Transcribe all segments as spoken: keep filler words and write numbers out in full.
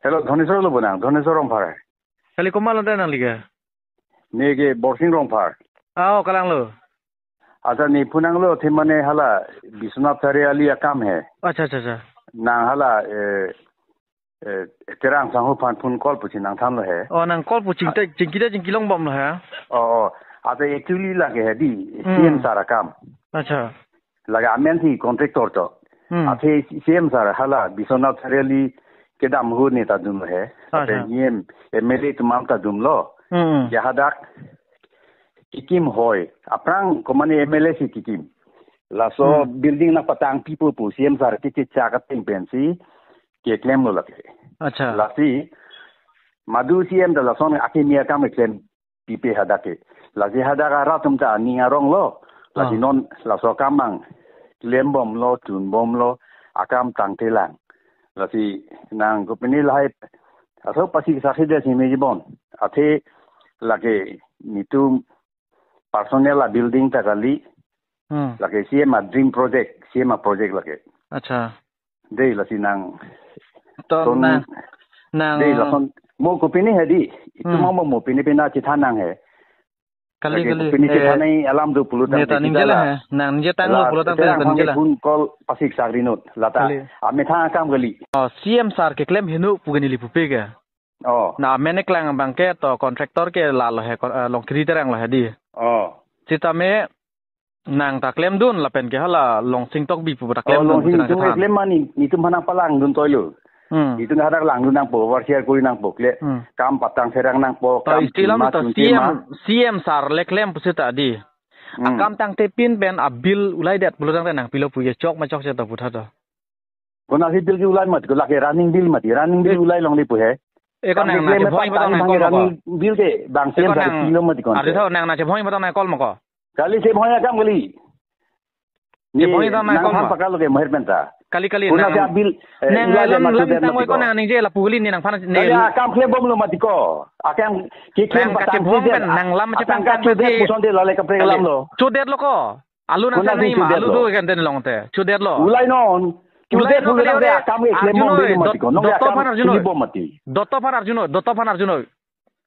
Hello, Dhoneswar lo bonang, Dhoneswar Rongphar. Kali komat lo ta nangli ke? Ne ke Borsing Rongphar. Ah, oh, kalang lo. Acha ne phonanglo athe mane hala Biswanath Chariali akam he. Acha, acha, acha. Nang hala, eh, eh, Terang Sangho aphan phone call pusi nangthanlo he. Oh, nang call pu chingte, chingkite chingki longbomlo he. Oh, oh. Acha actually lake he di, Hmm. C M sir akam. Acha. Lake amen si contractor to. Hmm. Athe C M sir hala Biswanath Chariali kedam ahut ne ta dunlo he. Acha. Athe E M, M L A atum ta dunlo. Hmm. Ya hadak kekim hoi. Aphrang komane M L A si kekim. Laso Hmm. building nangpatang pipo pu C M sir ke kechak ateng pensi keklemlo lake. Acha. Lasi madu C M ta lason akimi akam keklem pipe hadak ke. Lasi hadak arat atum ta aning aronglo. Lasi Ah. non laso akam mang klembomlo, tunbomlo, akam tangtelang. Lasi nang kopine lahai aso pasi sakhi de simi jibon. Athe lake netum personal a building ta kali. Hmm. Lake C M a dream project, C M a project lake. Acha. Dei lasi nang To ton nang, nang dei lason mo kopine he di. Itu Hmm. mo mo pine pina chethan nang he. Kali, Lake kali, kopine eh, chethan nai alam do pulo ne tang ta ning jela he. Nang ningje tanglo la pulo tang te Terang nang Sangho jela. Phone call pasik sakrinut. Lata Kali. Amethang akam kali. Oh, C M sir keklem heno pu ke neli pupe ke. Oh. Na mene klang abang ke to contractor ke lalo he, kon-, eh, Longkiri Terang lo he di. Oh. Sitame nang ta klemdun lapen ke hala Longsing Tokbi pu ta Oh, klemdun Longsing pusi nang Tokbi chethan. Klem mani, netum aphan nangpalangdun toilo. Hmm. Netum hadak langdun nangpo, overseer kori nangpo kle. Hmm. Kam patang serang nangpo, To kam istilah chunma to chunte C M, ma. C M sir le klem pusi ta di. Hmm. Akam tangtepin pen a bill ulaidet pulo tangte nang pilo pu ye chok ma chokche to putha to. Konasi bill ke ulai mati ko, lake running bill mati, running bill Eh. ulai longle pu he. Eh, ko Kam nang, nang keklem chebhoi patang patang nang bang call mo ko. Running bill ke bang Eh, ko C M sir nang, pilo mati ko. Ardi tho nang, nang chebhoi patang nang call mo ko. Kali chebhoi akam kali. Chebhoi patang nang call mo. Nangphan pakalo ke moher penta. Kali, kali, Konasi nang, a bill, eh, nang ulai lam, mati lam de tang mati ko ko. Nang ningje lapu kali ne nangphan ne. Kali akam klembomlo mati ko. Akam keklem Nang patang kachebhoi si pen, de. Nang lam Atang chepang kachodet mati. Puson de lale kaprek Kali. Lamlo. Chodetlo ko. Alu nang Konasi tang nai ma, alu chodetlo. Do kan den long te. Chodetlo. Ulai non. Ulai Chodet non pulo kali tang de ore. Akam ke klem Arjun bom oi, de mati dot-, ko. Nong de dotto akam aphan Arjun oi. Chili bom mati. Dotto aphan Arjun oi, dotto aphan Arjun oi.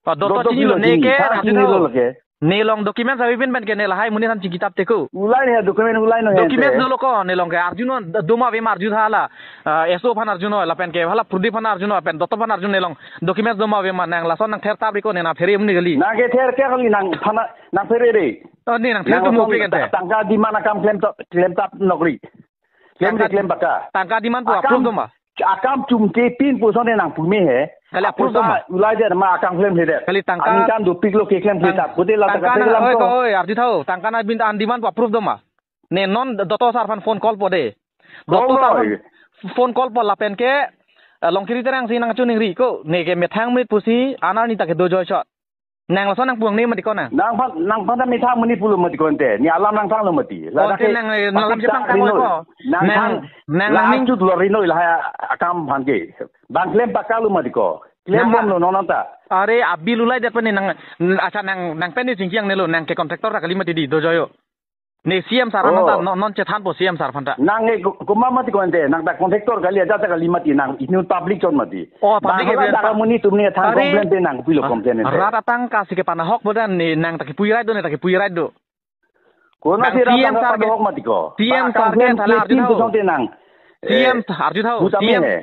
Oh, dotto Dotto chini lo, pilo ne chini. Ke Tha Arjun chini ho. Lo ke. Ne long document sabi pin pen ke ne lahai muni than chingki tap teko. Ulai ne document ulai no he Document te. Dolo ko ne long ke Arjun ho, doma ave ma Arjun hala. Ah, S O aphan Arjun ho, lapen ke hala Pradip aphan Arjun ho, pen dotto aphan Arjun ne long. Document doma ave ma nang lason nang ther tap ri ko ne na phere muni kali. Nang ke ther ke kali nang phana, nang phere re. Oh, ne nang ther Nang tu mo lason pe kan te. ta-, tangka demand akam klem to, klem tap nokri. Klem Tangka, de klem baka. Tangka demand pu Akam, approve doma. Akam chumche pin puson de nang pume he. Kali approve Apusa doma. Ulai de ma akam klem he de. Kali tangka Ani kan dopiklo keklem he Tang-, tap. Kote la tangka tangka na, oi, lam to. Ko, oi, Arjun tho. Tangka na bin an demand pu approve doma. Ne non dotto sir aphan phone call po de. Dotto Kong sir aphan oi. Phone call po lapen ke, eh, Longkiri Terang si nang chuningri ko. Ne ke methang minute pusi, anar ni ta ke do joy shot. Nang lason nang puang ne mati ko nang. Nangphan, nangphan ta methang muni pulo mati ko ente. Ne alam nangthanglo mati. Oh, lake te nang, eh, nang lam pasik chepang ta kang oi rinoi. Ko. Nang Nang, thang nang la nang ning- achut lo rinoi lahai akam aphan ke. Bang klem pakalo mati ko. Klem Nang bomlo non ta. Are a bill ulai det pen ne nang, acha nang, nang pen ne chingki ang ne lo, nang ke contractor ta kali mati di, do joyo. Ne C M sir Oh. aphan ta, non, non chethan po C M sir aphan ta. Nang e ko-, koma mati ko ente, nang ta contractor kali aja ta kali mati nang, ini public chot mati. Oh, public Bang ke hala pen ta pa-, muni tum ne than Are, complain pe nang pilo ah, complain ente. Rat atangka si ke panahok bodan ne nang ta kipui right do, ne ta kipui right do. Kona Bang si rat C M atangka sir ke, panahok mati ko. C M Bang sir akam ke klem thala klem Arjun tim ho. Pusong te nang. C M Eh, Arjun ho, Butami C M, he.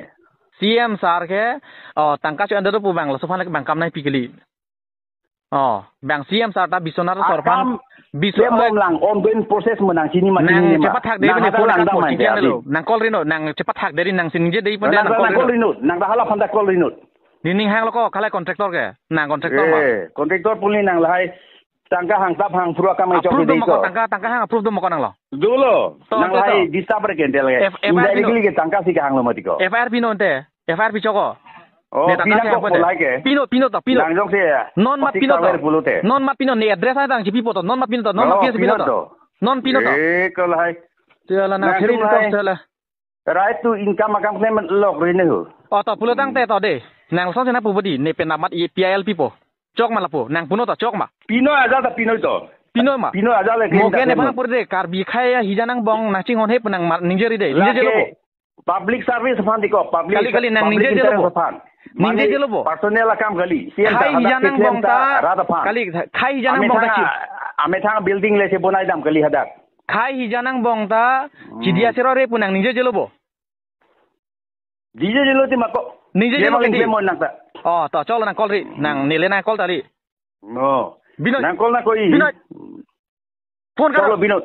C M sir ke, oh, tangka chu anda do pu bang, laso aphan ke bang kam nai pi kali. Oh, bang C M sir ta Biswanath sir aphan, Akam Biswa-, klem bom lang ongoing process menang chini ma Nang chini ma. Chepathak de Nang bini hada phone lang akam dam ko ante chingki ang adi. Lo. Nang call rinut, nang chepathak de ri nang si ningje de pen Nang nang ta call nang call rinut. Rinut, nang ta hala aphan ta call rinut. Ni ning hang lo ko, kalai contractor ke. Nang contractor ma. Eh, contractor puli nang lahai tangka hang tap hang pura kam Approve chok do de ma ko, ko. Tangka, tangka hang approve do ma ko nang lo. Dolo, To, nang to, lahai to. Disturb re kendel ke. F-, F I R pino. Indirectly ke tangka si ke hang lo mati ko. F I R pino ante. F I R pichoko. Oh, Ne tangka pinang si ko hang pute. Polai ke. Pino, pino to, pino. Nang jong se ya. Non mat Pati pino to. Cover pulo te. Non mat pino ne address ai tang chipi poto. Non mat pino to. Non mat Oh, pino si pino pino to. To. Non pino to. Eh, ko lahai. Te ala na Nang pheri jong to lahai. Te ala. Right to income akam klem lok ri ne ho. Oh, to pulo tang te to de. Nang song sena pu bodi ne pen amat i P I L pipo. Chok ma lapu. Nang puno to chok ma. Pino aja ta pino to. Pino ma. Pino aja le Mo klem ke ta ne pino. Phan pur de Karbi khei ya hija nang bong nang chinghon he pu nang mar ningje ri de. Ningje Lake je lo. Public service aphan di ko, public, Kali, kali, nang public ningje je interest lo. Aphan. Ningje jelo bo. Personal akam kali. Si anta Khei hadak hijan angbong ta, rat aphan. Kali, khei hijan angbong ta chi. Amethang building le si bonai dam kali hadak. Khei hijan angbong ta, Hmm. Chidi asero re pu nang ningje jelo bo. Ningje jelo ti ma ko. Ningje jelo Lemang kali. Lemon nang ta. Oh, to cholo nang call ri. Nang nile nang call ta ri. No. Binoy. Nang call nang ko i. Binoy. Phone karo. Cholo Binoy.